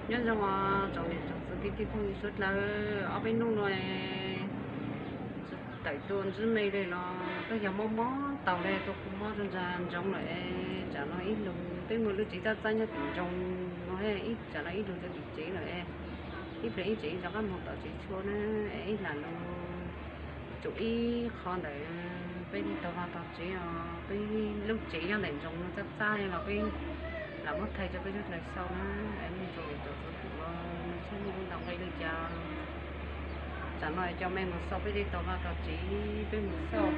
Nyob zoo os tsoom niam tsoom txiv kwv tij phooj ywg suav dlawg, ob peb hnub no tsis tawm tuaj ntsib mej li los twb yog mob mob taus li, tuaj kua mob ntsa ntsoov lawm es tsam no ib lug peb muaj lub tsev txab txab nyob tim nroog no, ib tsam no ib lug rau tim tsev lawm es ib pliag ib tsev rov qab moog tom tsev tshuaj na, es ib lam lug tsum ib qho ntawm peb tau vaj tau tsev os, peb lub tsev nyob ntawm nroog no txab txab li los peb lam muab thaij rau peb suav dlawg xauj na, es mej tsoom niam tsoom txiv phooj ywg los saib mej lub ntau nqe li cas, tsam no coj mej mus xauj peb tej tau vaj tau tsev, peb mus xauj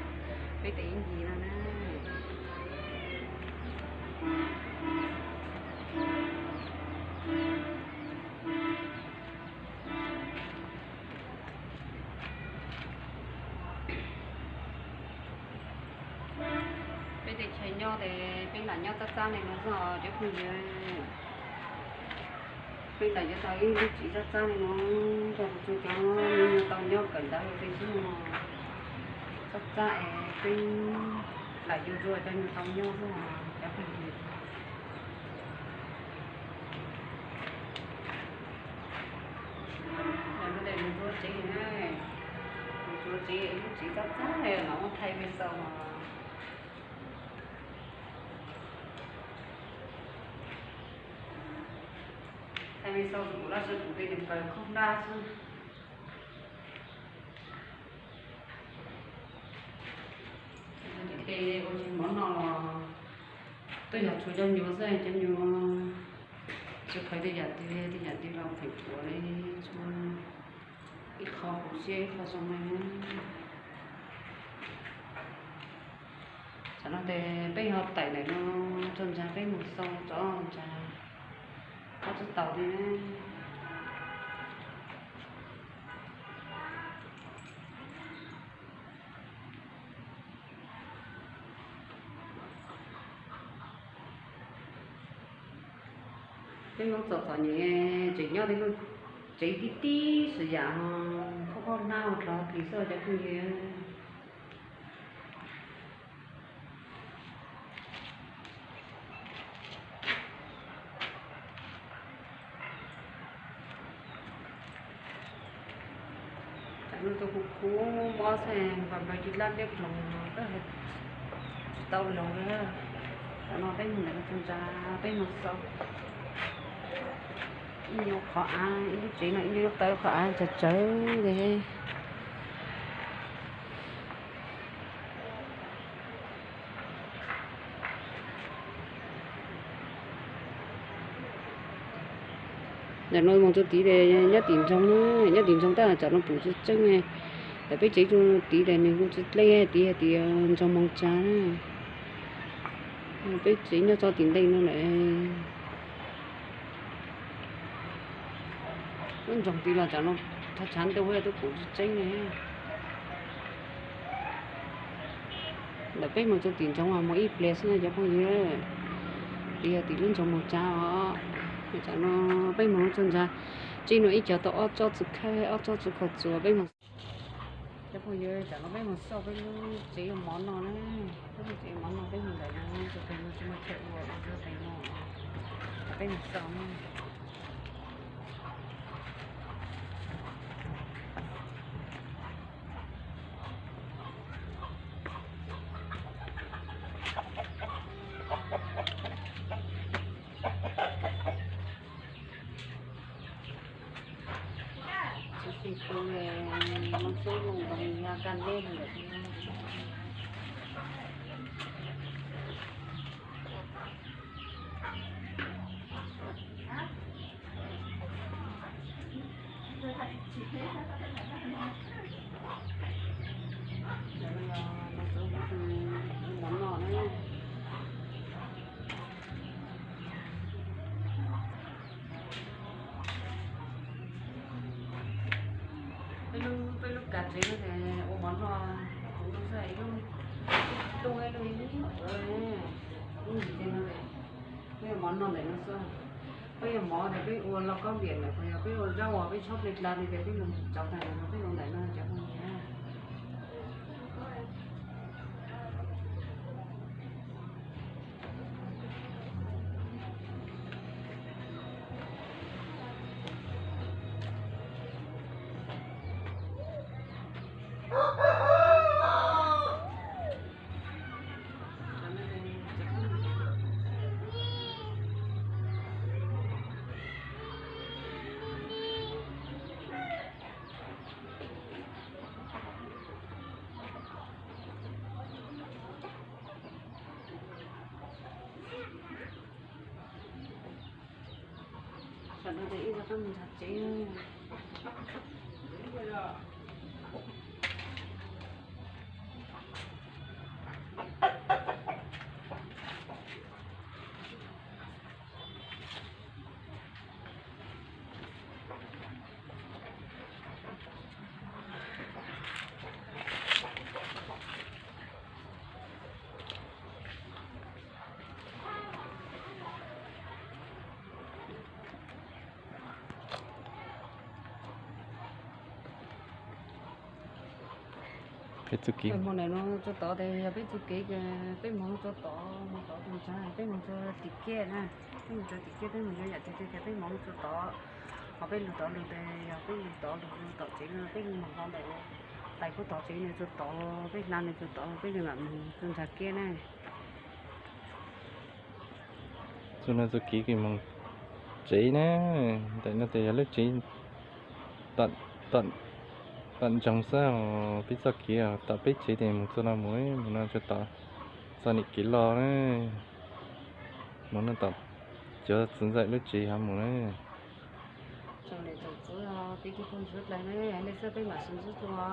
peb tej ib ncig no na. Peb tej chaw nyob ces peb lam nyob txab txab li no xwb os cov phooj ywg. Peb lam yuav tau ib lub tsev txab txab li no rau kuv txhua cov me nyuam tau nyob kawm ntawv tej xwb no. Txab txab es peb lam yuav rau cov nyuag tau nyob xwb os cov phooj ywg. Lub tsev, lub tsev, lub tsev txab txab los muab thaij peb xauj. Thaij peb xauj kuv lab sab kuv tej tes kaws khaub hlab xwb. Tej ua mov noj los twb yog tshuav cov nyuam xwb, cov nyuam tsis khaws tej yam twg, tej yam twg los pheem tuam li, tshuav ib qho kuv siab ib qho zoo li. Tsam no ces peb ho tawm ntawm no txog ntsa peb mus xauj tso ntsa, qab tsis taus li. Peb Hmoob txom txom nyem tseem nyob tej lub tsev tib tib xwb yam ho khaub khaub hlab ua dlov plis xwb cov phooj ywg. Tsam no tus kuv kuv mob xwb, npam npam ci lab liab ploog no, tsis tau loog li. Tsam no peb mus ntawm no tus ntsa, peb mus xauj ib nyuag qhov av, ib lub tsev no ib nyuag lub taw qhov av tsawg tsawg li. Ntawm no mus rau tid es nyob tim nroog na, nyob tim nroog tab tsam no pum tsis tseeb ne. Ntawm peb tsev rau tid es nws kuj tsis dleb, tid hais tias nroog Moos Tsav na. Peb tsev nyob tso tim ntej no lawm. Lub nroog tid los tsam no tshav ntuj twb pum tsis tseeb ne. Ntawm peb mus rau tim nroog mas mus ib pliag xwb na cov phooj ywg. Tid yog tim lub nroog Moos Tsav os. Tsam no peb mus rau ntsa, tsev no ib co tau ob tsob txiv khawb, ob tsob txiv khaus txuas peb mus. Cov phooj ywg, tsam no peb mus xauj peb lub tsev ua mov noj na. Peb lub tsev ua mov noj peb mus ntawm no, tus twg tsis muaj chaw ua ua tus twg no. Peb mus xauj na. Tsis tsis tu le, Hmoob Xyooj Looj nkaus yog kaj nteb lawm. Mov noj na. Peb lub, peb lub kav tsev no ces ua mov noj, kuv lub xwb ib lub, lub ib lub ib, lub ntsis no ces peb ua mov noj ntawm no xwb. Peb ua mov ces peb ua lauj kaub liam lawm, yog peb ua zaub uas peb tshob ple dlav li ces peb mus tso tag no peb ua ntawm no cov phooj ywg. Sawv daws ib zaug qab mus nrog tsev. Peb txuj kev mus ntawm no tsuas tod ces yog peb txuj kev, peb mus tsuas tod, mus tod tus ntsa, peb mus tsuas tim kiab na, peb mus tsuas tim kiab, peb mus yuav yam twg ces peb mus tsuas tod. Ho peb lug tod lug tes yog peb lug tod lug tom tsev no peb lug mus hlo ntawm tais kub tom tsev no tsuas tod, peb hla no tsuas tod, peb lug mam mus tsuas ntsa kiab na. Txuj no txuj kev mus tsev na, ntawm no tes yog lub tsev tom ntsoog xwb os, peb txoj kev tom peb tsev tes mus txoj no mus, mus no tsuas tom txoj niam kev loj na, mus no tom cov txiv ntxawm lub tsev ho mus na. Tsoom niam tsoom txiv, peb tij phooj ywg dlawg na, nej xwb peb mam sib ntsib dua.